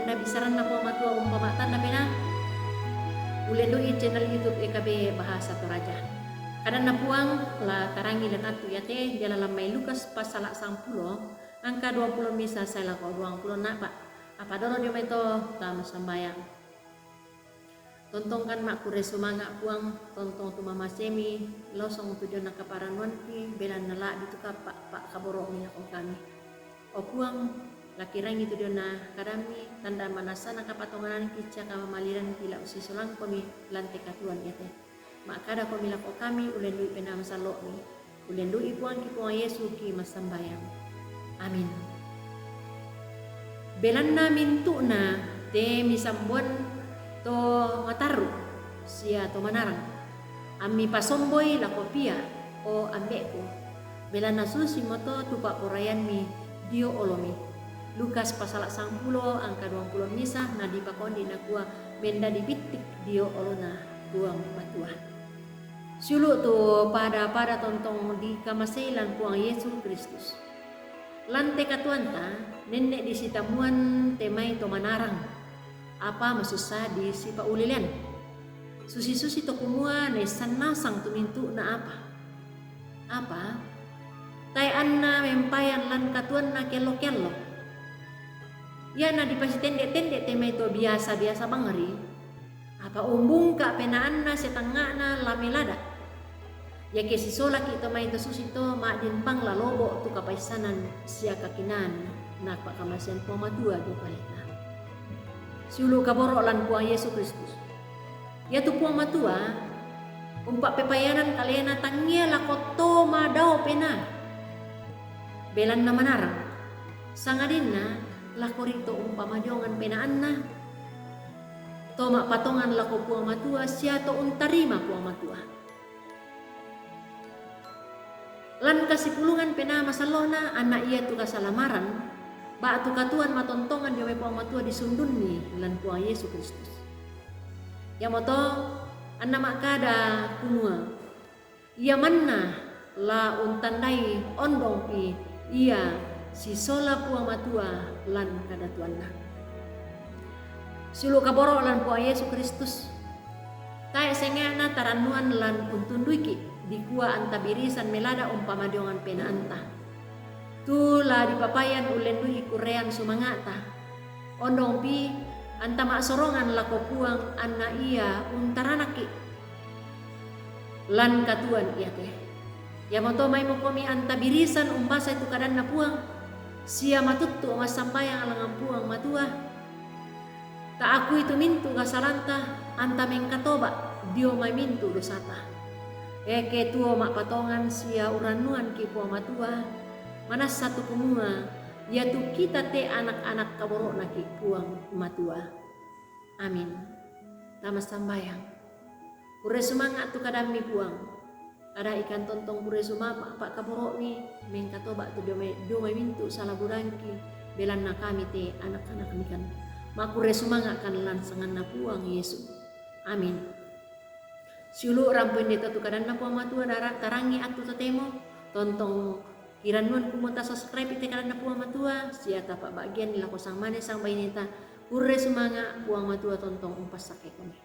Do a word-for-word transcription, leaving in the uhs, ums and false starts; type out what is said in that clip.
Na bisaranna Puang Matua umpama tanna pena. Ulendu'i channel YouTube E K B Bahasa Toraja. Kadanna Puang la tarangi lan attu iate, dialalan mai Lukas pasala sangpulo, angka duangpulo misa sae lako duangpulo napa. Apa dolo dio mai to tama sambayang. Tontongkan ma' kurre sumanga' Puang, tontong tu mamasemi, losong tu diona kaparannuanki, belanna la'bi tu kappa' pa'kaboro'mi lako kami. O Puang, lakirangi tu diona kadammi, tanda manassana kapatongananki sia kamamaliranki la ussisolangkomi lan te katuoan iate. Ma'kadakomi lako kami, ulendu'i Penaa Masallo'mi. Ulendu'i Puangki Puang Yesu ki massambayang. Amin. Belanna mintu'na te misamboan to matarru sia to manarang. Ammi pasomboi lako pia, o ambe'ku. Belanna susimo to tu pa'poraianmi dio olomi. Lukas pasala sangpulo angka duangpulo misa na dipakondi nakua mendadi bittik dio olona Puang Matua. Siulu' tu pada-pada tontong dikamasei lan Puang Yesu Kristus. Lan te katuoanta, nenne' disitammuan te mai to manarang, apa masussa disipa'ulelean. Susi-susi to kumua naissan nasang tu mintu'na apa. Apa? Tae' anna mempayan lan katuoanna keallo-keallo. Ia na dipasitende'-tende' te mai to biasa-biasa bangri, apa umbungka' penaanna sia tangnga'na la melada'. Iake sisolaki' to mai to susito, ma'dimpang la lobo' tu kapaissanan sia kakinaan na pa'kamasean Puang Matua dio kaleta. Siulu' kaboro' lan Puang Yesu Kristus. Iatu Puang Matua umpa'pepayanan kalena tangia lako to madao penaa, belanna manarang, sangadinna lako ri to umpamajongan penaanna, to ma'patongan lako Puang Matua sia to untarima Puang Matua. Lan kasipulungan Penaa Masallo'na, anna iatu kasalamaran ba'tu katuoan matontongan dio mai Puang Matua disundunni lan Puang Yesu Kristus. Iamoto anna ma'kada kumua, ia manna la untandai ondongpi ia sisola Puang Matua lan kadatuanna. Siulu' kaboro' lan Puang Yesu Kristus. Tae' senga'na tarannuan lan untunduiki', dikua anta birisan melada umpamajongan penaanta. Tu la dipapayan ullendu'i kurrean sumanga'ta. Ondongpi anta ma'sorongan lako Puang anna ia untaranakki'. Lan katuoan iate. Iamoto maimokomi anta birisan umbasai tu kadanna Puang, sia matuttu massambayang langngan Puang Matua. Ta'akui tu mintu' kasalanta, anta mengkatoba' dio mai mintu' dosata. Eke tuo ma'patongan sia urannuanki' Puang Matua, manassa tu kumua, iatu kita te anak-anak kaboro'naki' Puang Matua. Amin. Tama sambayang. Kurre sumanga' tu kadammi Puang. Kada ikan tontong kurre sumama' pa'kaboro'mi, mengkatoba' tu dio mai, dio mai mintu' sala budangki, belanna kami te anak-anakmi kan. Makurre sumanga' kan lan sanganna Puang Yesu. Amin. Siulu' rampo inde to tu kadanna Puang Matua dara-, tarangi attu totemo, tontong kirannuan kumua ta subscribe ite kadanna Puang Matua, sia tapa'ba'gianni lako sangmane sangbaineta, kurre sumanga' Puang Matua tontong umpassakkekomi.